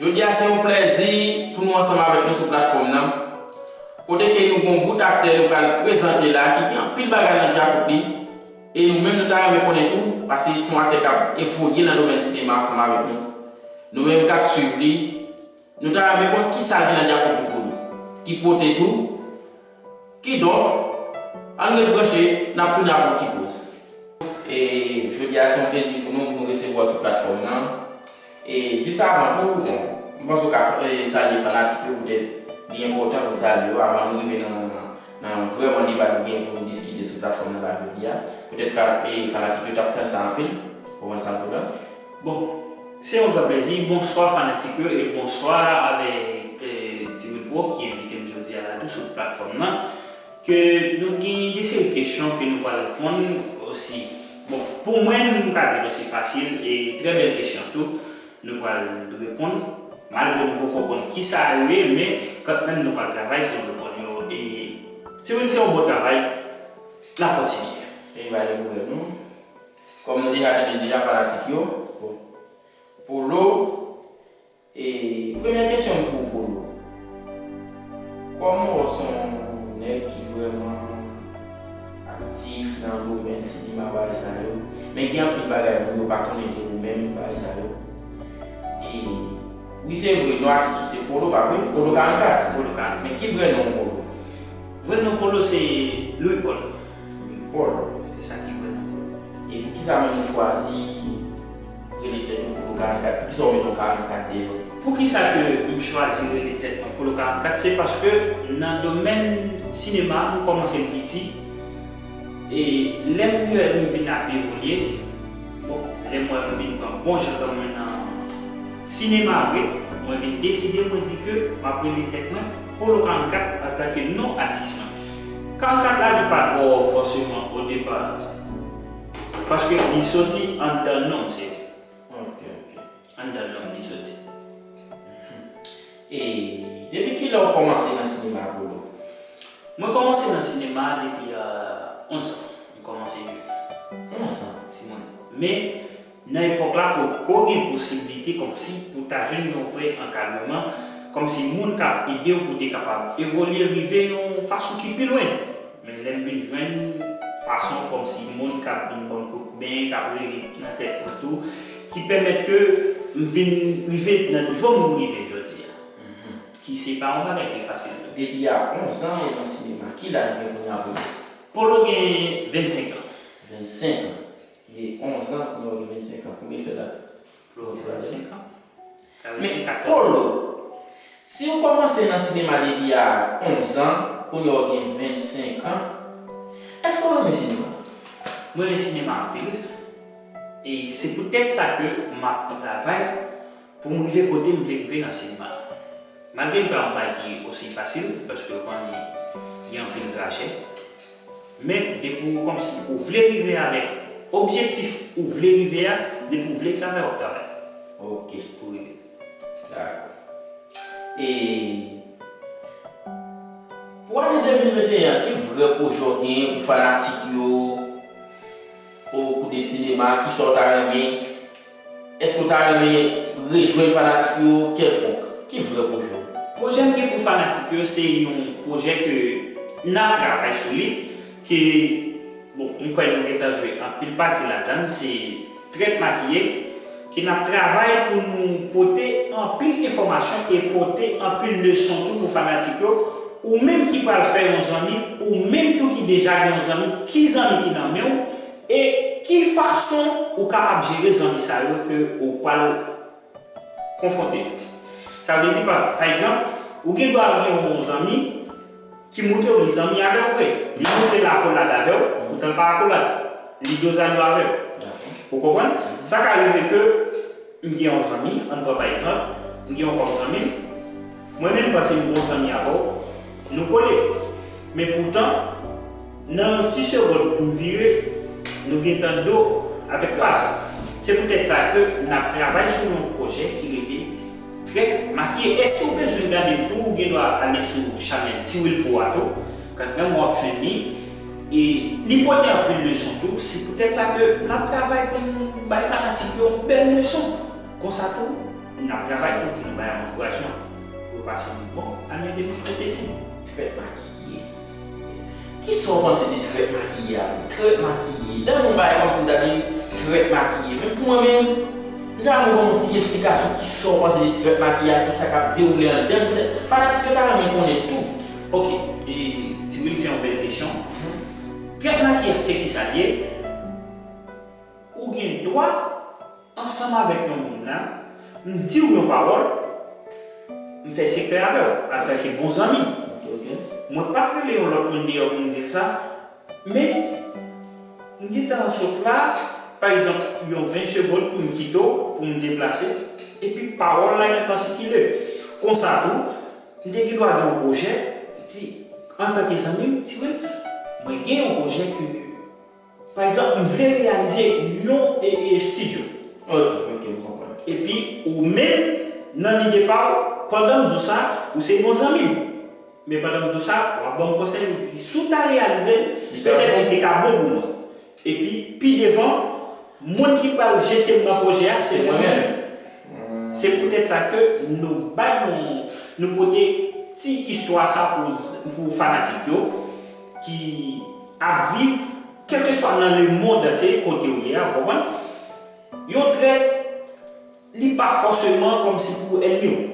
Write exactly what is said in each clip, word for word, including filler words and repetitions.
Jodi a se yon plèzi pou nou ansanm avèk nou sou platfòm nan, kote ke nou gen yon bout aktè nou pral prezante la ki gen anpil bagay nan djakout li, e nou menm nou ta renmen konnen tou, paske se yon aktè k ap evolye nan domèn sinema ansanm avèk nou. Nou menm k ap swiv li, nou ta renmen konn kisa l gen nan djakout li pou nou, ki pote tou, kidonk, ann ret branche, n ap tounen apre yon ti poz. E jodi a se yon plezi pou nou, pou nou resevwa w sou platfòm nan. E jis avan tou, bon, m panse w ka, e, salye fanatik yo, poutèt li enpòtan pou salye yo avan nou rive nan, nan vrèman deba nou gen pou nou diskite sou platfòm nan la jodi a. Poutèt ka, e, fanatik yo t ap tann sa anpil, w konprann sa m di w la? Bon, se yon gran plezi. Bonswa fanatik yo e bonswa avèk, e, Ti Wilpro ki envite m jodi a la tou sou platfòm nan. Ke nou gen de seri kesyon ke nou pral reponn osi. Bon, pou mwen, m ka di l osi fasil e trè bèl kesyon tou. Nou pral reponn, malgre nou poko konn kisa yo ye, men kanmenm nou pral travay pou n reponn yo. E si w fè yon bon travay, n ap kontinye. E pa de pwoblèm, non. Kòm nou deja tande deja fanatik yo, bon. Polo, e premyè kesyon m pou ou, Polo. Kòman w wè w se yon nèg ki vrèman aktif nan domèn sinema, bagay sa yo, men gen anpil bagay moun yo pa konnen de ou menm, bagay sa yo. E wi, se vre, non atis ou se Polo, pa vre? Polo karannkat. Polo karannkat. Men ki vrè non w, Polo? Vrè non Polo se Louis Paul. Louis Paul. Se sa ki vrè non Polo. E poukisa menm ou chwazi rele tèt ou Polo karannkat? Poukisa w mete yon karannkat deyò? Poukisa ke m chwazi rele tèt mwen Polo karannkat? Se paske nan domèn sinema, m kòmanse m piti. E lè m wè m vin ap evolye, bon, lè m wè m vin pran bon jan tan mwen nan sinema vre, mwen vin deside, mwen di ke m ap rele tèt mwen Polo karannkat antanke non atis mwen. Karannkat la, li pa twò fòseman o depa, paske li soti anndan non m, se vre. Ok, ok. Anndan non m li soti. E depi kilè w kòmanse nan sinema, Polo? Mwen kòmanse nan sinema depi a onz an. Mwen kòmanse jwe. Onz an? Timoun. Men, nan epòk la, poko gen posiblite kòmsi pou ta jwenn yon vrè ankadreman, kòmsi moun k ap ede w pou w te kapab evolye, rive yon fason ki pi lwen. Men lè m vin jwenn fason kòmsi moun k ap vin ban m kout men, k ap rele nan tèt mwen tou, ki pèmèt ke m vin rive nan nivo m rive jodi a. Mhm. Ki se pa yon bagay ki fasil tou. Depi a onz an ou nan sinema, ki laj ou gen kounye a, Polo? Polo gen vennsenk an. Vennsenk an. De onz an, kounye a ou gen vennsenk an. Konbyen l fè la? Polo gen vennsenk an. Sa vle di men, katòz an. Polo, si w kòmanse nan sinema depi a onz an, kounye a w gen vennsenk an, èske w renmen sinema? Mwen renmen sinema anpil. E se poutèt sa ke m ap travay pou m rive kote m vle rive nan sinema. Malgre li pa yon bagay ki osi fasil, paske w konn li gen anpil trajè. Men depi w kòmsi ou vle rive avèk objektif ou vle rive a, depi w vle travay, w ap travay. Ok. Pou rive. Dakò. E pou ane de mil venteyen an, ki vrè pwojè w genyen pou fanatik yo, ou kote sinema, kisa w ta renmen? Èske w ta renmen rejwenn fanatik yo kèlkonk? Ki vrè pwojè w? Pwojè m gen pou fanatik yo, se yon pwojè ke n ap travay sou li, ke, bon, m kwè nou gentan jwe anpil pati ladan l, se Trèt Makiye, ke n ap travay pou nou pote anpil enfòmasyon e pote anpil leson tou pou fanatik yo. Ou menm ki pral fè yon zanmi, ou menm tou ki deja gen yon zanmi, ki zanmi ki nan men w, e ki fason ou kapab jere zanmi sa yo ke ou pral konfwonte yo. Sa vle di, pa, pa egzanp, ou gen dwa gen yon zanmi ki montre w li zanmi avè w vre. Li montre l akolad avè w, poutan l pa akolad. Li dozado avè w. Ou konprann? Sa ka rive ke m gen yon zanmi, ann pran pa egzanp, m gen yon kòm zanmi m, mwen menm m panse m bon zanmi avè w, nou kole. Men poutan, nan yon ti segonn, m vire, nou gentan do avèk fas. Se poutèt sa ke n ap travay sou yon pwojè ki rele Trèt Makiye. E si w bezwen gade l tou, ou gen dwa ale sou chanèl Ti Wilpro a tou. Kanmenm w ap jwenn li. E li pote anpil leson tou. Se poutèt sa ke n ap travay pou n bay fanatik yo bèl leson. Konsa tou, N ap travay tou pou nou bay ankourajman pou yo pase yon bon ane de mil venteyen. Trèt makiye. Kisa w panse de trèt makiye a menm? Trèt makiye. Done m yon bagay kòmsi m ta di trèt makiye. Men pou mwen menm, m ta renmen w ban m yon ti esplikasyon kisa w panse de trèt makiye a, kisa k ap dewoule anndan l, poutèt fanatik yo ta renmen konnen tou. Ok, e, Tiwil, se yon bèl kesyon. Trèt makiye a, se kisa l ye? Ou gen dwa ansanm avèk yon moun la, m di w yon pawòl, m fè sekrè avè w, antanke bon zanmi. Ok, ok. Mwen pa t rele yon lòt moun deyò pou m di l sa, men m gentan sot la, pa egzanp, yon ven segonn pou m kite w, pou m deplase, epi pawòl la gentan sikile. Konsa tou, m te gen dwa gen yon pwojè, di, antanke zanmi m, di, "Wi, mwen gen yon pwojè ke, pa egzanp, m vle reyalize yon, e, e, estidyo." Ok, ok, m konprann. Epi, ou menm, nan lide pa w, pandan m di w sa, ou se bon zanmi m. Men pandan m di w sa, w ap ban m konsèy, ou di, si w ta reyalize l, petèt li te ka bon pou mwen. Epi, pi devan, moun ki pral jete m nan pwojè a, se mwen menm. Se poutèt sa ke nou bay yon, nou pote ti istwa sa pou, pou fanatik yo ki ap viv, kèlkeswa nan lemonn antye kote w ye a, w konprann? Yon trèt, li pa fòseman kòmsi pou ènmi w.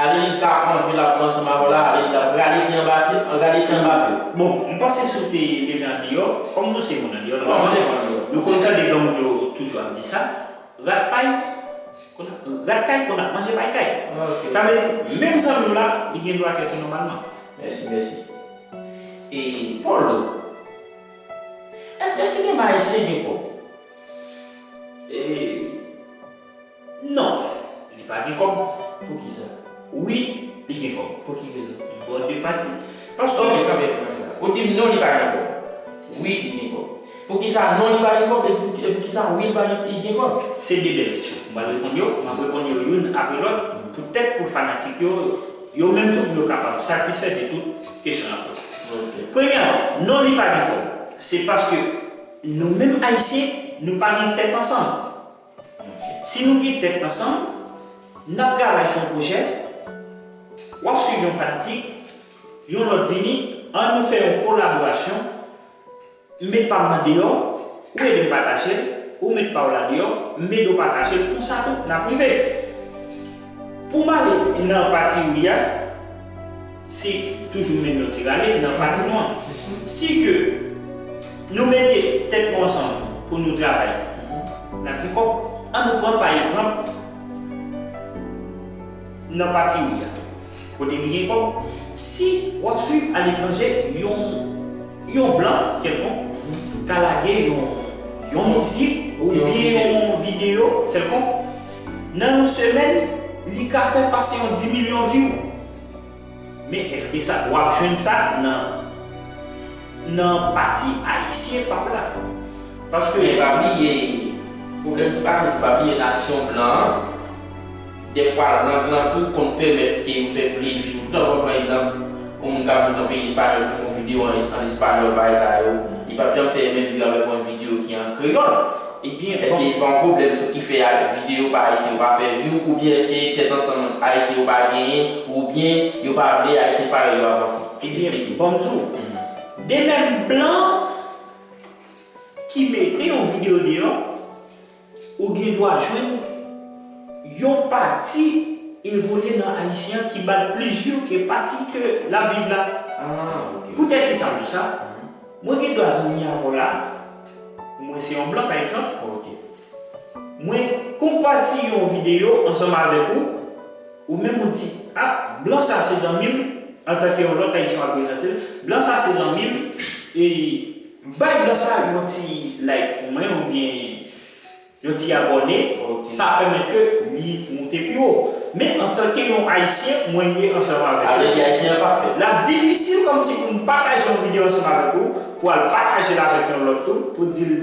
Ale li ka ap manje, l ap bwè ansanm avè w la, ale li ap rale te anba pye, rale te anba pye w. Bon, m panse si w te leve andeyò, kòm nou se moun andeyò, nòmalman, nou konn tande granmoun yo toujou ap di sa, rat pay, konn ap, rat kay konn ap manje pay kay. Sa vle di, menm zanmi w la, li gen dwa trèt ou nòmalman. Mèsi, mèsi. E, Paulo, èske sinema ayisyen gen kòb? E, Non, li pa gen kòb. Poukisa? Wi, li gen kòb. Pou ki rezon? M ba w de pati. Paske... Ok, kanpe, kanpe la. Ou di m non, li pa gen kòb. Wi, li gen kòb. Poukisa non, li pa gen kòb, e pou, e poukisa wi, li pa gen, li gen kòb? Se de bèl kesyon. M pral reponn yo, m ap reponn yo youn apre lòt, poutèt pou fanatik yo, yo menm tou, pou yo kapab satisfè de tout kesyon n ap poze. Ok. Premyèman, non, li pa gen kòb. Se paske nou menm Ayisyen, nou pa gen tèt ansanm. Si nou gen tèt ansanm, n ap travay sou yon pwojè, w ap swiv yon fanatik, yon lòt vini, ann nou fè yon kolaborasyon, m met pa m nan deyò, ou ede m pataje l, ou met pa w la deyò, m ede w pataje l, konsa tou, n ap rive. Pou m ale nan pati wi a, se toujou menm yon ti rale nan pati nou an. Si ke nou mete tèt nou ansanm pou nou travay, n ap gen kòb. Ann nou pran pa egzanp nan pati wi a, kote li gen kòb. Si w ap swiv aletranje yon, yon blan kèlkonk ka lage yon, yon mizik oubyen yon videyo kèlkonk, nan yon semèn, li ka fè pase yon dis milyon view. Men èske sa, w ap jwenn sa nan, nan pati ayisyen p ap la? Paske... Men pa bliye, pwoblèm ki pase tou, pa bliye nasyon blan an, dèfwa lang lan tou konn pèmèt ke yo fè pli view. Toutan w konn pran egzanp, yon moun k ap viv nan peyi espanyòl ki fè yon videyo an, an espanyòl, bagay sa yo, li p ap janm fè menm view avèk yon videyo ki an kreyòl. Ebyen, èske bon, li pa yon pwoblèm tou ki fè a, videyo pa ayisyen yo pa fè view, oubyen èske tèt ansanm ayisyen yo pa genyen, oubyen yo pa vle ayisyen parèy yo avanse? Ebyen, eksplike. Ban m di w, de menm blan ki mete yon videyo deyò, ou gen dwa jwenn yon pati evolye nan ayisyen an ki ba l plis view ke pati ke l ap viv la. Ah, ok. Poutèt ki sa m di w sa? Mwen gen dwa zanmi avè w la, mwen se yon blan, pa egzanp. Ok. Mwen konpati yon videyo ansanm avèk ou, ou menm ou di, "Ah, blan sa se zanmi m," antanke yon lòt ayisyen w ap prezante l, "Blan sa se zanmi m, e bay blan sa yon ti like pou mwen, oubyen yon ti abòne," ok, sa pèmèt ke li moute pi wo. Men antanke yon ayisyen, mwen ye ansanm avèk ou. Sa vle di ayisyen an pa fèt. L ap difisil kòmsi pou m pataje yon videyo ansanm avèk ou, pou al pataje l avèk yon lòt tou, pou di l,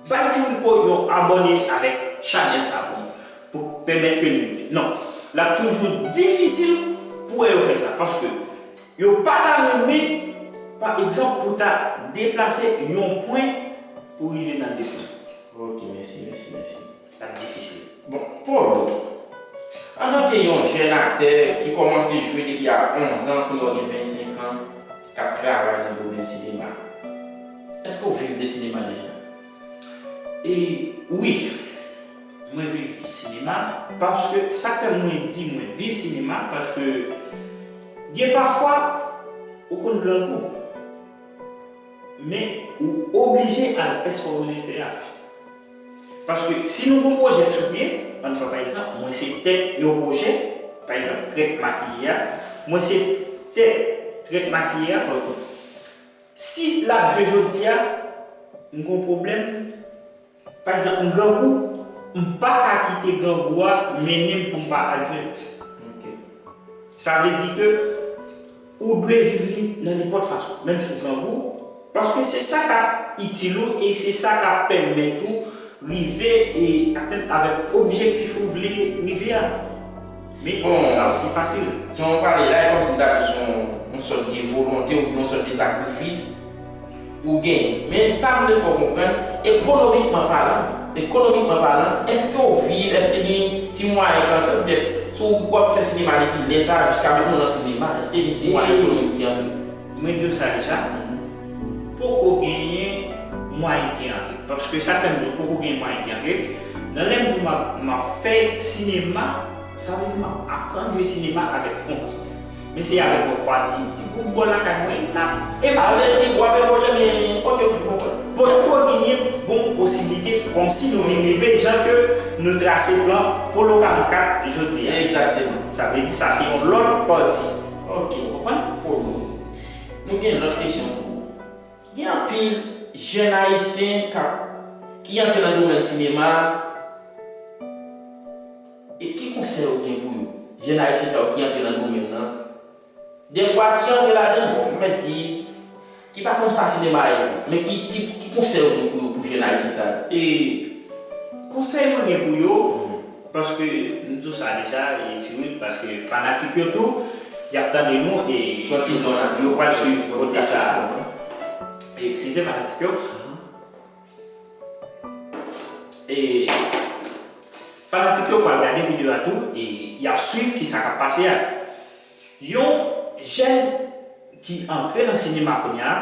"Bay Ti Wilco yon abòne avèk chanèl sa pou mwen, pou pèmèt ke l moute." Non, l ap toujou difisil pou wè yo fè sa, paske yo pa ta renmen, pa egzanp, pou ta deplase yon pwen pou rive nan de pwen. Ok, mèsi, mèsi, mèsi. L ap difisil. Bon, Polo, antanke yon jèn aktè ki kòmanse jwe depi a onz an, kounye a w gen vennsenk an, k ap travay nan domèn sinema, èske w viv de sinema deja? E wi, mwen viv sinema, paske sa k fè mwen di mwen viv sinema, paske gen pafwa ou konn grangou, men ou oblije al fè sa w vle fè a. Paske si nou gon pwojè sou pye, ann pran pa egzanp, mwen se tèt yon pwojè, pa egzanp, Trèt Makiye a, mwen se tèt Trèt Makiye a, si l ap jwe jodi a, m gon pwoblèm, pa egzanp, m grangou, m pa ka kite grangou a mennen m pou m pa al jwe l. Ok. Sa vle di ke ou dwe viv li nan nenpòt fason, menm si w grangou, paske se sa k ap itil ou e se sa k ap pèmèt ou rive e atenn avèk objektif ou vle rive a. Men, bon, pa osi fasil. Jan w pale la, e kòmsi m ta di se yon, yon sòt de volonte oubyen yon sòt de sakrifis ou genyen. Men sa m vle fè w konprann, ekonomikman palan, ekonomikman palan, èske w viv, èske gen ti mwayen k antre, petèt, si w ap fè sinema depi lè sa a jiska mentnan w nan sinema, èske gen ti mwayen ekonomik ki antre? Mwen di w sa deja, poko genyen mwayen ki antre. Paske sa k fè m di w poko genyen mwayen ki antre, nan lè m di w m ap, m ap fè sinema, sa vle di m ap aprann jwe sinema avèk onz. Men se avèk yon pati ti gwoup bò lakay mwen, n ap evolye. Avèk li, w ap evolye, men, ok, ok, m konprann. Poko genyen bon posiblite kòmsi nou vin rive jan ke nou trase plan Polo karannkat jodi a. Egzakteman. Sa vle di sa se yon lòt pati. Ok. Ou konprann? Polo. Nou gen lòt kesyon pou ou. Gen anpil jèn ayisyen k ap, ki antre nan domèn sinema a. E ki konsèy ou gen pou yo? Jèn ayisyen sa yo ki antre nan domèn nan, dèfwa ki antre ladan l, bon, m mèt di, ki pa konn sa sinema ye, men ki, ki, ki konsèy ou gen pou yo, pou jèn ayisyen sa yo? E konsèy mwen gen pou yo, paske m di w sa deja, e Tiwil, paske fanatik yo tou, y ap tande nou, e yo pral swiv kote sa a. Eskize, fanatik yo. E fanatik yo pral gade videyo a tou, e y ap swiv kisa k ap pase a. Yon jèn ki antre nan sinema kounye a,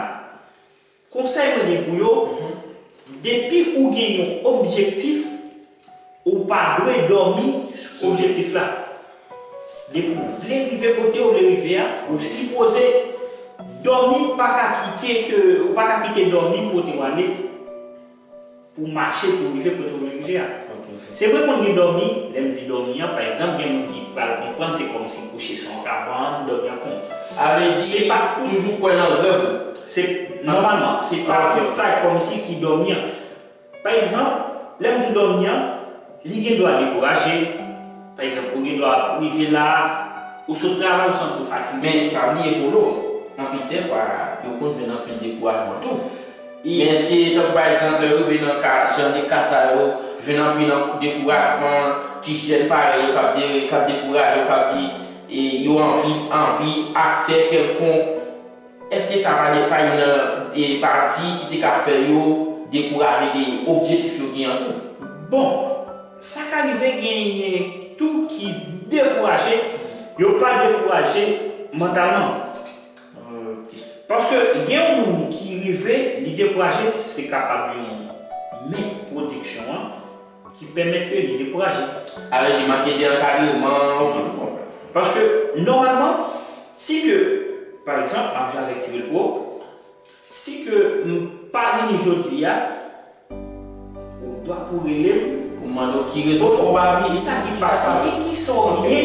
konsèy mwen gen pou yo, depi ou gen yon objektif, ou pa dwe dòmi sou objektif la. Depi w vle rive kote w vle rive a, ou sipoze dòmi pa ka kite ke, ou pa ka kite dòmi pote w ale pou w mache pou w rive kote w vle rive a. Ok. Se vre konn gen dòmi, lè m di dòmi an, pa egzanp, gen moun ki pral konprann se kòmsi kouche sou yon kabann, dòmi ap konn. Sa vle di, se pa tout, toujou kwè nan rèv ou. Se, nòmalman, se pa tout sa kòmsi ki dòmi an. Pa egzanp, lè m di dòmi an, li gen dwa dekouraje. Pa egzanp, ou gen dwa rive la, ou sot travay, ou santi w fatige. Men, pa bliye, Polo, anpil dèfwa, yo konn jwenn anpil dekourajman tou. Men èske, tankou pa egzanp, lè yo rive nan ka, jan de ka sa yo, jwenn anpil an-, dekourajman, ti jèn parèy yo k ap de-, k ap dekouraje, yo k ap di, e, yo anvi, anvi aktè kèlkonk, èske sa pa de, pa youn nan, e, pati ki te ka fè yo dekouraje de objektif yo gen an tou? Bon, sa ka rive genyen tou ki dekouraje, yo pa dekouraje mantalman. Ok. Paske gen yon moun ki rive, li dekouraje, se kapab yon mèt pwodiksyon an, ki pèmèt ke li dekouraje. Ale, li manke de ankadreman, ok, m konprann. Paske, nòmalman, si ke, pa egzanp, m ap jwe avèk Ti Rèl Pwo, si ke m pa vini jodi a, ou dwa pou rele m, pou m mande w ki rezon fè w pa vini, kisa ki pase, e kisa w ye,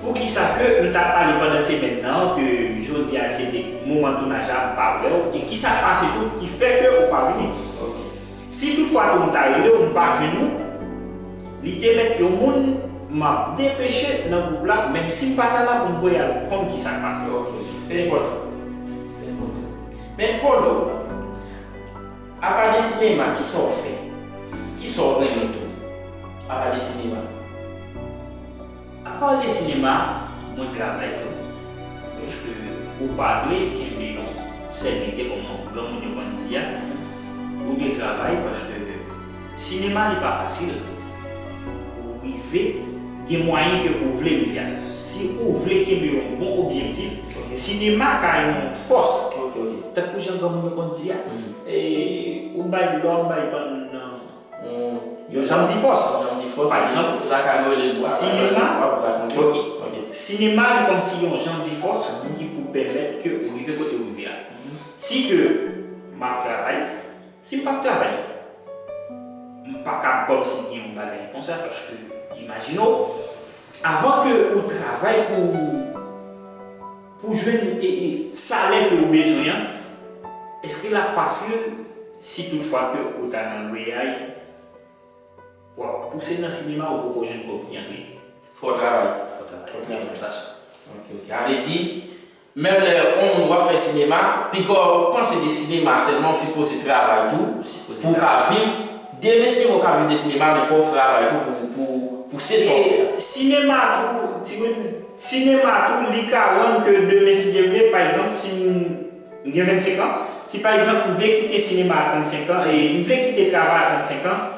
poukisa ke m t ap pale pandan semèn nan, ke jodi a se te moman tounaj la, m pa wè w, e kisa k pase tou ki fè ke ou pa vini. Ok. Si toutfwa tou m ta rele w, m pa jwenn ou, li te mèt yon moun m ap depeche nan gwoup la, menm si m pa ta la pou m voye al konn kisa k pase. Ok, se enpòtan. Se enpòtan. Men Polo, apa de sinema, kisa w fè? Kisa w renmen tou? Apa de sinema? Apa de sinema, mwen travay tou. Paske ou pa dwe kenbe yon sèl metye kòm granmoun yo konn di a. Ou dwe travay paske sinema li pa fasil. Pou w rive, gen mwayen ke ou vle rive a. Si ou vle kenbe yon bon objektif, sinema ka yon fòs. Tankou jan granmoun yo konn di a, e, ou bay, lè w bay bann, yon jan de fòs. Pa egzanp, sinema, ok. Sinema, li kòmsi yon jan de fòs ki pou pèmèt ke ou rive kote ou rive a. Si ke m ap travay, si m p ap travay, m pa kab kòmsi gen yon bagay konsa, paske, imajine w, avan ke ou travay pou, pou jwenn, e, e, salè ke ou bezwen an, èske l ap fasil si toutfwa ke ou ta nan lweyay, w ap pouse nan sinema, ou poko jwenn kòb ki antre? Fò w travay. Fò w travay. Fò w travay. Yon lòt fason. Ok, ok. Sa vle di, menm lè yon moun w ap fè sinema, piga w panse de sinema sèlman, ou sipoze travay tou pou w ka viv. Demen sinema, ou ka viv de sinema, men fò w travay tou pou, pou, pou se sa w fè a. E sinema tou, timoun, sinema tou, li ka rann ke demen, si Dye vle, pa egzanp, si m, m gen vennsenk an, si pa egzanp, m vle kite sinema a trannsenk an, e m vle kite travay a trannsenk an,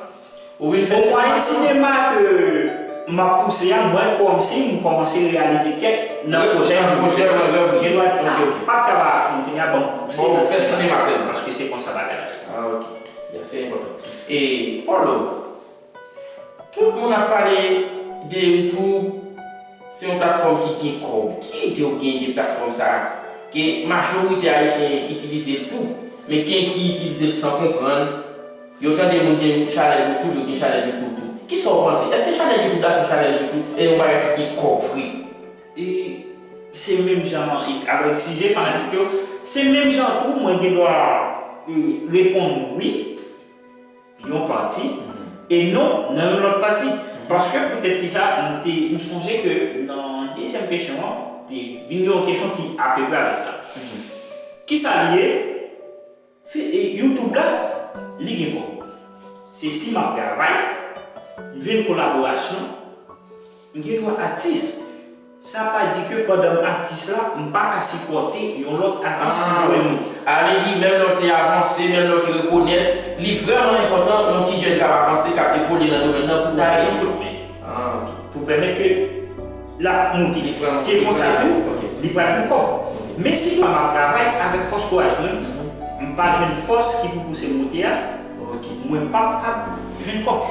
Ou vin fè sinema. Bon, mwayen sinema ke m ap pouse a, mwen kòmsi m kòmanse reyalize kèk nan pwojè, nan pwojè, nan rèv ou. Gen dwa di, ah, pa travay ak nou, kounye a ban m pouse nan sinema sèlman. Paske se konsa bagay la ye. Ah, ok. Ya, se enpòtan. E, Polo, tout moun ap pale de YouTube, se yon platfòm ki gen kòb. Ki ide w gen de platfòm sa a? Ke majorite Ayisyen itilize l tou, men gen ki itilize l san konprann. Yo tande moun gen chanèl YouTube, yo gen chanèl YouTube tou. Kisa w panse? Èske chanèl YouTube la se yon chanèl YouTube e yon bagay ki gen kòb vre? E se menm jan, e, alò, eskize fanatik yo, se menm jan tou mwen gen dwa, e, reponn wi, yon pati, e non nan yon lòt pati. Paske poutèt kisa, m te, m sonje ke nan dezyèm kesyon an, te vin gen yon kesyon ki apeprè avèk sa. Kisa li ye? Se, e, YouTube la, li gen kòb. Se si m ap travay, m jwenn kolaborasyon, m gen dwa atis. Sa pa di ke pandan m atis la, m pa ka sipòte yon lòt atis pou l monte. Ah, ale di, menm lè w te avanse, menm lè w te rekonèt, li vrèman enpòtan yon ti jèn k ap avanse, k ap evolye nan domèn nan pou ta ede. Ah, ok. Pou pèmèt ke l ap monte. Se konsa tou, li pral jwenn kòb. Men si m ap travay avèk fòs kouraj mwen, m pa jwenn fòs ki pou pouse m monte a, mwen p ap ap jwenn kòb.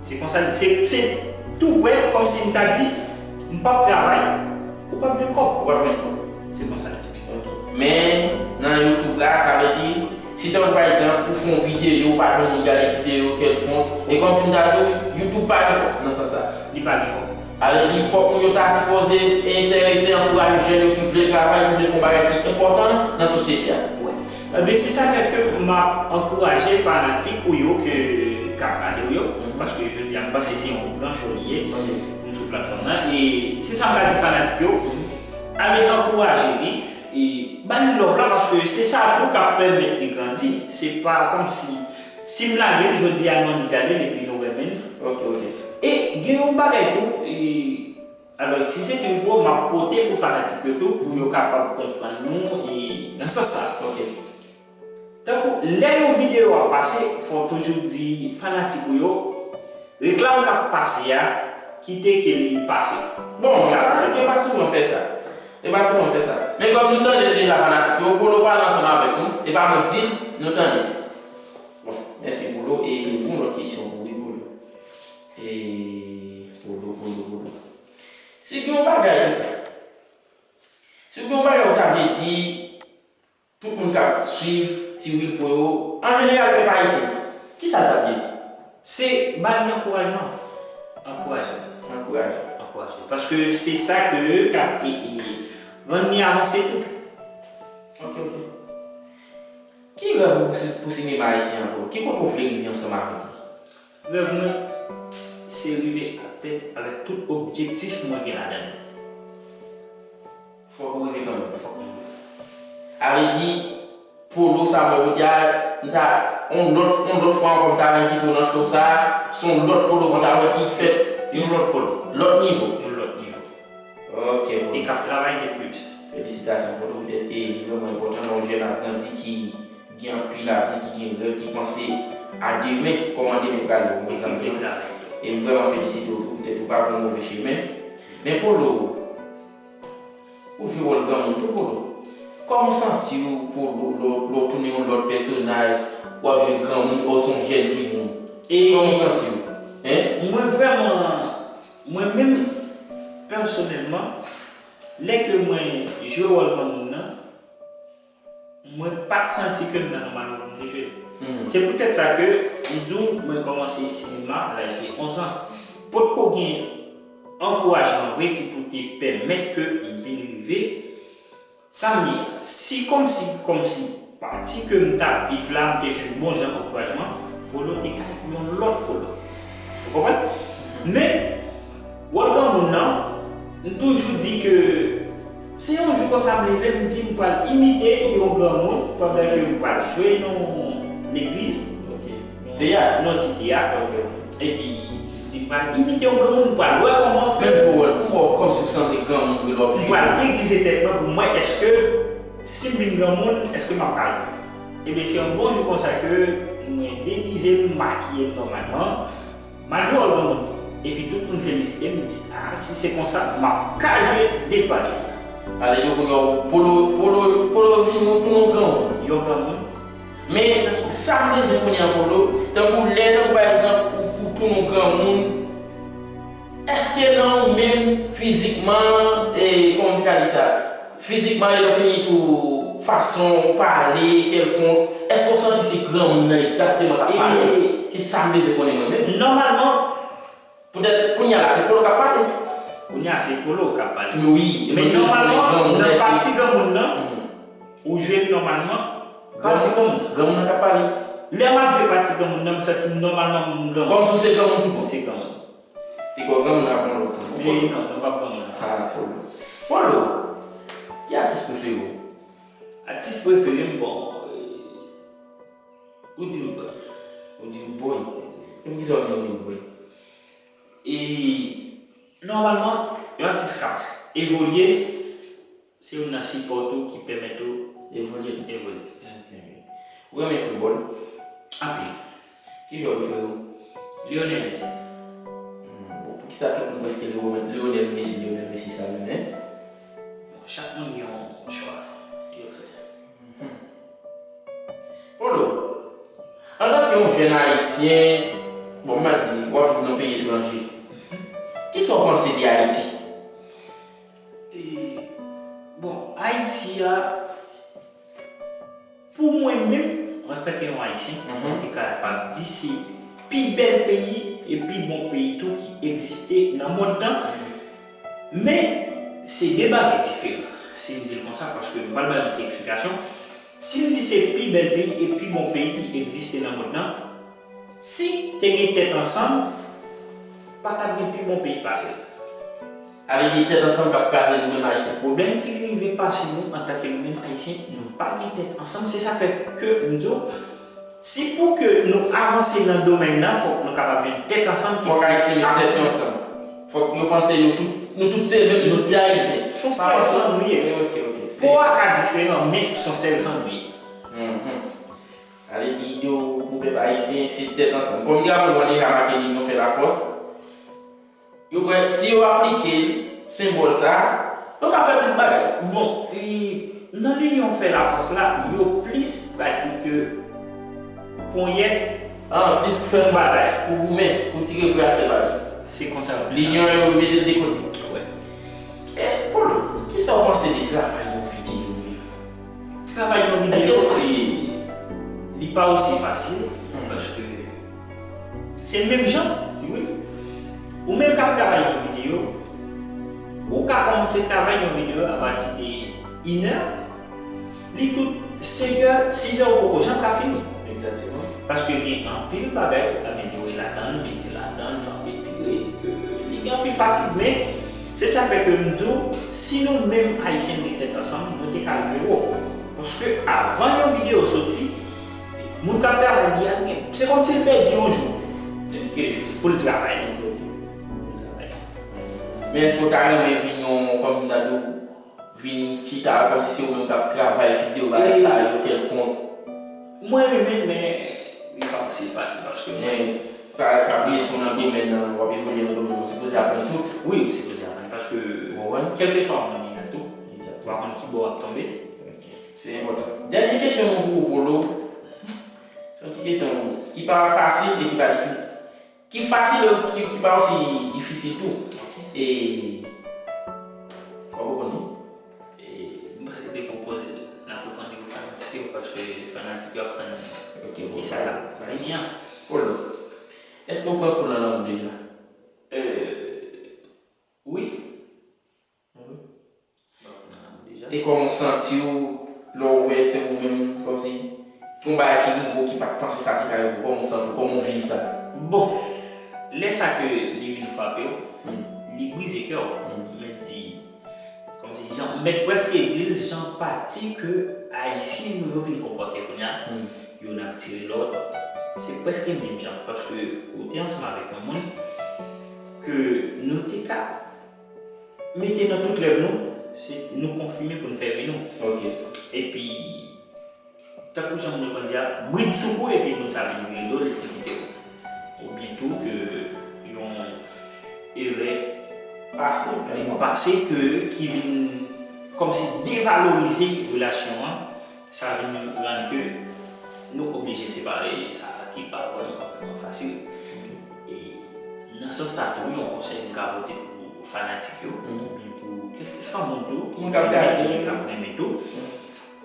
Se konsa li, se, se tou prè kòmsi m ta di, m p ap travay, ou p ap jwenn kòb. Ou p ap jwenn kòb. Se konsa li ye. Ok. Men, nan YouTube la, sa vle di, si tankou pa egzanp, ou fè yon videyo, ou pa jwenn moun gade videyo kèlkonk, e kòmsi m ta di w, YouTube pa gen kòb nan sans sa. Li pa gen kòb. Alò, li fòk moun yo ta sipoze enterese, ankouraje jèn yo ki vle travay, ki vle fè yon bagay ki enpòtan nan sosyete a. Wi. Ebyen, se sa k fè ke m ap ankouraje fanatik ou yo ke, k ap gade w yo, paske jodi a, m panse se yon gwo gran show li ye, m sou platfòm nan, e se sa m ka di fanatik yo, ale ankouraje li, e ba li love la, paske se sa tou k ap pèmèt li grandi. Se pa kòmsi, si m lage l jodi a, nou annik gade l epi nou renmen l. Ok, ok. E gen yon bagay tou, e, alò, si se ti mikwo, m ap pote pou fanatik yo tou, pou yo kapab konprann nou, e nan sans sa. Ok. Tankou, lè yon videyo ap pase, fò w toujou di fanatik ou yo, reklam k ap pase a, kite ke li pase. Bon, e pa souvan fè sa. E pa souvan fè sa. Men kòm nou tande l deja fanatik yo, Polo pale ansanm avèk nou, e pa mwen k di l, nou tande. Bon, mèsi Polo, e yon lòt kesyon pou ou wi Polo. E Polo, Polo, Polo. Si gen yon bagay, si gen yon bagay ou ta vle di, tout moun k ap swiv Ti Wilpo yo, an jeneral pèp ayisyen, kisa l t ap ye? Se ba li ankourajman. Ankouraje. Ankouraje. Ankouraje. Paske se sa ke k ap, e, e, rann li avanse tou. Ok, ok. Ki rèv ou pou si-, pou sinema ayisyen an, Polo? Ki kote ou vle rive ansanm avèk li? Rèv mwen, se rive atè avèk tout objektif mwen gen ladan l. Fòk ou rive kanmenm. Fòk mwen rive. Sa vle di, Polo, sa mwen jodi a, m ta, yon lòt, yon lòt fwa ankò, m ta envite w nan show sa a, se yon lòt Polo pou ta wè ki fèt. Yon lòt Polo. Lòt nivo. Yon lòt nivo. Ok, Polo. E k ap travay de plis. Felisitasyon, Polo, poutèt, e li vrèman enpòtan lè yon jèn ap grandi ki gen anpil avni, ki gen rèv, ki panse a demen, kòman demen pral ye, ou konprann sa m di w? E m vrèman felisite w tou, poutèt ou pa pran move chemen. Men Polo, ou jwe wòl granmoun tou, Polo. Kòman w santi w, Polo, lè w, lè w tounen yon lòt pèsonaj, w ap jwe granmoun, w se yon jèn timoun? E kòman w santi w? Hein? Mwen vrèman, mwen menm, pèsonèlman, lè ke mwen jwe wòl granmoun nan, mwen pa t santi ke m nan nòmal pou m te jwe l. Se poutèt sa ke m di w, mwen kòmanse sinema a laj de onz an. Potko gen ankourajman vre ki pou te pèmèt ke m vin rive sa m ye a. Si kòmsi, kòmsi pati ke m t ap viv la, m te jwenn bon jan ankourajman, Polo te ka yon lòt Polo. Ou konprann? Men, wòl granmoun nan, m toujou di ke se yon jou konsa m leve, m di m pral imite yon granmoun pandan ke m pral jwe nan legliz, nan ti teyat. Epi, m di m pral imite yon granmoun, m pral wè kòman ke. Menm jan w wè, m wè w kòmsi w sanble granmoun vre lè w ap jwe. M pral degize tèt mwen pou m wè èske, si m vin granmoun, èske m ap ka jwe. Ebyen, se yon bon jou konsa ke mwen degize m, makiye m nòmalman. M al jwe wòl granmoun. Epi tout moun felisite m, di, "A, si se konsa, m ap ka jwe de pati." Ale, yo kounye a, Polo, Polo, Polo vin yon, tounen yon granmoun. Yon granmoun. Men, sa m bezwen konnen an, Polo, tankou lè, tankou pa egzanp, ou, ou tounen yon granmoun, èske nan ou menm, fizikman, e, kòman m te ka di sa? Fizikman, lè w fini tou, fason w pale, kèlkonk, èske w santi se granmoun nan egzakteman k ap pale? E se sa m bezwen konnen mwen menm. Nòmalman, poutèt, kounye a la, se Polo k ap pale. Kounye a, se Polo k ap pale. Men nòmalman, nan pati granmoun nan, ou jwe l nòmalman, pati granmoun nan. Granmoun nan k ap pale. Lè m ap jwe pati granmoun nan, m santi m nòmalman m granmoun. Kòmsi w se granmoun tout bon. Se granmoun. Piga w granmoun avan lòt moun. E non, non, pa granmoun. Ah, Polo. Polo, ki atis prefere w? Atis prefere m, bon, eh, ou di m boy. Ou di m boy. E poukisa w di m boy? E, nòmalman, yon atis k ap evolye, se youn nan sipò tou ki pèmèt ou evolye. Evolye. Ok. Ou renmen foutbòl? Anpil. Ki jwè prefere w? Lionel Messi. Hmm, bon, poukisa tout moun prèske Lionel, Lionel Messi, Lionel Messi sa menm, hein? Bon, chak moun gen yon chwa yo fè. Mhm. Polo, antanke yon jèn ayisyen, bon, m ap di, w ap viv nan peyi etranje. Kisa w panse de Ayiti? E, bon, Ayiti a, pou mwen menm, antanke yon ayisyen, mwen te kapab di se pi bèl peyi e pi bon peyi tou ki egziste nan mond lan. Men, se de bagay diferan. Si m di l konsa, paske m pral bay yon ti eksplikasyon. Si m di se pi bèl peyi e pi bon peyi ki egziste nan mond lan, si te gen tèt ansanm, pa t ap gen pi bon peyi pase l. Ale di tèt ansanm k ap kraze nou menm Ayisyen. Pwoblèm ki rive pase nou antanke nou menm Ayisyen, nou pa gen tèt ansanm. Se sa k fè ke m di w, si pou ke nou avanse nan domèn nan, fòk nou kapab jwenn tèt ansanm ki... Fòk Ayisyen met tèt yo ansanm. Fòk yo panse nou tout, nou tout se menm, nou tout se Ayisyen. Se yon sèl san nou ye. Ok, ok. Po a ka diferan, men se yon sèl san nou ye. Mhm. Ale di ide w pou pèp ayisyen, se tèt ansanm. Kòm drapo nou an deja make linyon fè lafòs, yo kwè si yo aplike senbòl sa a, yo ka fè plis bagay. Bon, e, nan linyon fè lafòs la, yo plis pratike ponyèt. Ah, plis fè batay pou goumen, pou tire frè a se bagay. Se konsa yo plis. Linyon yo mete l de kote. Wi. E, Polo, kisa w panse de travay yon videyo menm? Travay yon videyo, èske l fasil? Li pa osi fasil, paske se menm jan, ti wi. Ou menm k ap travay yon videyo, ou ka kòmanse travay yon videyo apati de inè, li tout senkè, sizè ou poko janm ka fini. Egzakteman. Paske gen anpil bagay pou amelyore ladan l, mete ladan l, fè retire, ke li gen anpil fatig, men se sa k fè ke m di w, si nou menm Ayisyen nou te tèt ansanm, nou te ka rive wo. Paske avan yon videyo soti, moun k ap travay li a, gen, se kòmsi l pèdi yon jou. Plis ke jou. Pou l travay. Pou l travay. Men èske w ta renmen vin yon, kòm m ta di w, vin chita kòmsi se ou menm k ap travay videyo bagay sa yo kèlkonk? Mwen renmen l, men li pa osi fasil paske mwen, Pa, pa bliye si w nan domèn nan, w ap evolye nan domèn nan, w sipoze aprann tout. Wi, ou sipoze aprann, paske Ou konprann? Kèlkeswa moun li a tou, Egzakteman. W ap konn ki bò w ap tonbe. Ok. Se enpòtan. Dènye kesyon mwen pou ou, Polo. Se yon ti kesyon ki pa fasil e ki pa difisil. Ki fasil e ki, ki pa osi difisil tou. Ok. E. Fò w konprann li. E, m panse depi w poze l, n ap reponn li pou fanatik yo, paske fanatik yo ap tann Ok, kisa l ap vini an. Polo, èske w pran kou nan lanmou deja? Euh, wi. Mwen pran kou nan lanmou deja. E kòman w santi w lè w wè se ou menm, kòmsi, yon bagay ki rive w ki pa t panse sa te ka rive w, kòman w santi w, kòman w viv sa? Bon, lè sa ke li vin frape w, li brize kè w, men di, kòmsi jan, mèt prèske di l jan pati ke Ayisyen nou yo vin konpòte kounye a, youn ap tire lòt, se prèske menm jan, paske ou te ansanm avèk yon moun ke nou te ka mete nan tout rèv nou, se nou konfime pou n fè vi nou. Ok. Epi, tankou jan moun yo konn di a, brid sou kou epi moun sa vin vire do l, li kite w. Oubyen tou ke yon erè Pase, vin pase ke, ki vin kòmsi devalorize relasyon an, sa vin rann ke nou oblije separe, sa ki pa vrèman, vrèman fasil. E nan sans sa tou, yon konsèy m ka pote pou fanatik yo, oubyen pou kèlkeswa moun tou, ki Moun k ap gade. Renmen, k ap renmen tou,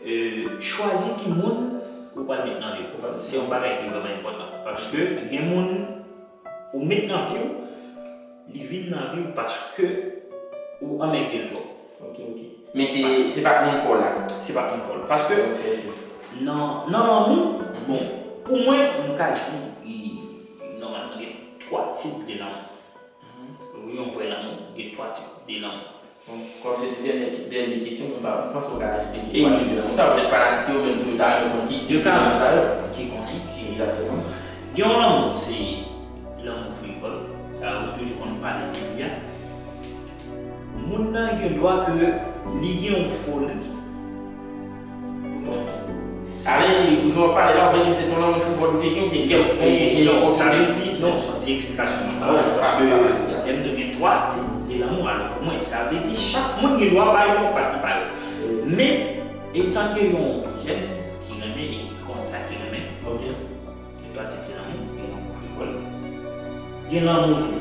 euh, chwazi ki moun ou pral met nan vi w. Se yon bagay ki vrèman enpòtan. Paske gen moun ou met nan vi w, li vin nan vi w paske ou anmègde l twòp. Ok, ok. Men se, se pa t moun pa w la. Se pa t moun pa w la. Paske Ok, ok. nan, nan lanmou, bon, pou mwen, m ka di, e, nòmalman, gen twa tip de lanmou. Yon vrè lanmou, gen twa tip de lanmou. Bon, kòm se te dènye, dènye kesyon, mwen pa, mwen panse w ka eksplike E, pati de lanmou sa, petèt fanatik yo menm tou yo ta renmen konn ki tip de lanmou sa yo. Ki konnen, ki Egzakteman. Gen yon lanmou, se lanmou frivòl, sa yo toujou konn pale de li a. Moun nan gen dwa ke li gen yon foli pou tonton. Sa vle di, ou jan w pale la, ou vle di m se ton lanmou frivòl ou te gen, oubyen gen yon, gen yon, non, sa vle di, non, se yon ti eksplikasyon mwen ba ou, paske lè m di w gen twa tip de lanmou, alò pou mwen, sa vle di chak moun gen dwa bay yon pati pa yo. Men, etanke yon jèn ki renmen e ki konn sa ki renmen, Ok. Gen twa tip de lanmou, gen lanmou frivòl, gen lanmou tou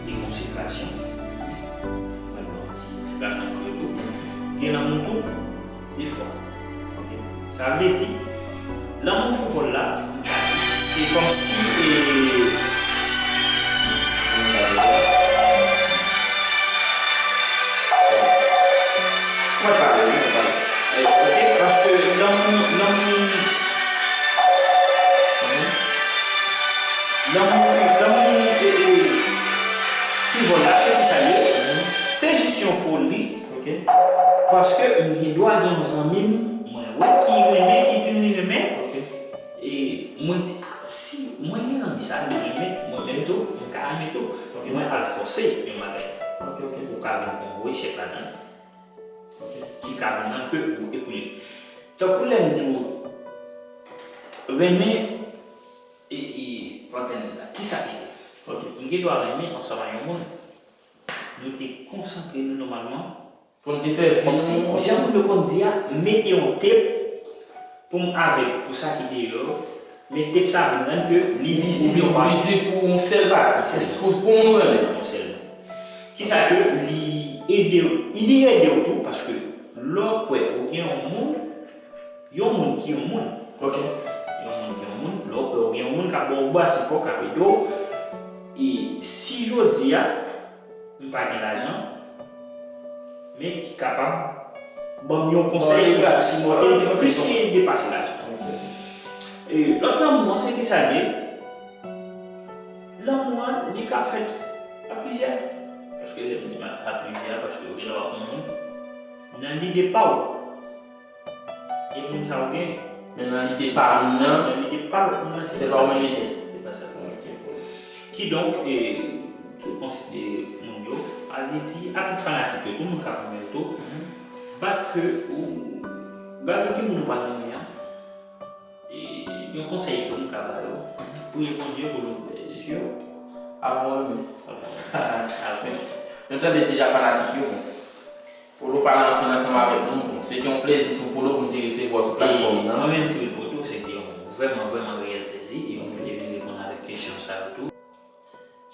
de konsekrasyon. Mwen ba w ti eksplikasyon pou yo tou. Gen lanmou tou de fwa. Ok. Sa vle di, lanmou frivòl la, se kòmsi, e, Mwen pale, mwen pale. E, ok, paske lanmou, lanmou, lanmou, lanmou, e, e, frivòl la, se kisa l ye? Se jis yon foli. Ok. Paske m gen dwa gen yon zanmi m, mwen wè ki renmen, ki di m li renmen. Ok. E mwen di, a, si mwen gen zanmi sa, li renmen, mwen menm tou, m ka renmen tou. Ok. Mwen al fòse yon bagay. Ok, ok. Ou ka vin pran yon gwo echèk ladan l. Ok. Ki ka vin rann ke ou ekoule. Tankou lè m di w, renmen e, e patnè la, kisa ki ye? Ok. M gen dwa renmen ansanm ak yon moun. Nou te konsantre nou nòmalman. Pou n te fè vi nou. Kòmsi, jan moun yo konn di a, mete yon tep pou m avèg pou sa ki deyò, men tep sa vin rann ke li vizib yon pati. Vizib pou yon sèl pati. Pou, pou moun ou renmen. Yon sèl moun. Kisa ke li ede w, li ede w tou, paske lè w kwè ou gen yon moun, yon moun ki yon moun. Ok. Yon moun ki yon moun, lè w kwè ou gen yon moun k ap ba w bwa sipò, k ap ede w, e si jodi a, m pa gen lajan, men ki kapab ban m yon konsèy pou m sipòte plis ki depase lajan. E lòt lanmou an, se kisa l ye? Lanmou an, li ka fèt a plizyè. Paske lè m di m a plizyè, paske ou gen dwa ap yon moun nan lide pa w. E moun sa ou gen. Men nan lide pa moun nan. Nan lide pa lòt moun nan, se pa sa. Se pa ou menm li ye. Se pa sa. Ok. Kidonk, e, tou konsidere moun yo, al gen ti, a tout fanatik yo, tout moun k ap renmen yo tou, bat ke ou gade ki moun ou pral renmen an. E, yon konsèy tou m ka ba yo, priye Bondye pou nou, e, Yo, avan w menm. Avan. Nou tande deja fanatik yo, bon. Polo pale anpil ansanm avèk nou, bon. Se te yon plezi pou Polo pou n te resevwa w sou platfòm nan. Mwen menm, Ti Poto, se te yon vrèman, vrèman reyèl plezi, e mwen te vin reponn avèk kesyon sa yo tou.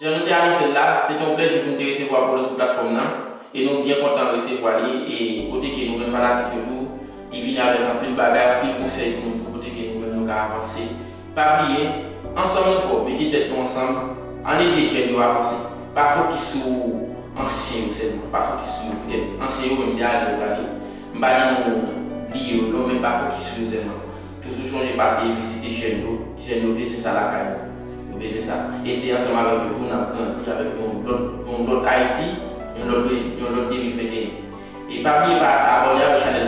Jan nou te anonse l la, se te yon plezi pou n te resevwa Polo sou platfòm nan, e nou byen kontan resevwa li, e kote ke nou menm fanatik yo tou, li vini avèk anpil bagay, anpil konsèy pou nou tou, kote ke nou menm nou ka avanse. Pa bliye, ansanm nou fò, mete tèt nou ansanm, ann ede jèn yo avanse. Pa fokis sou ansyen yo sèlman, pa fokis sou yo poutèt ansyen yo menm se ale yo prale. M pa di nou bliye yo non, men pa fokis sou yo sèlman. Toujou chonje pase vizite jèn yo, jèn yo bezwen sa lakay nou. Yo bezwen sa. E se ansanm avèk yo tou n ap grandi avèk yon lòt, yon lòt Ayiti, yon lòt, yon lòt de mil venteyen. E pa bliye pa abòne avèk chanèl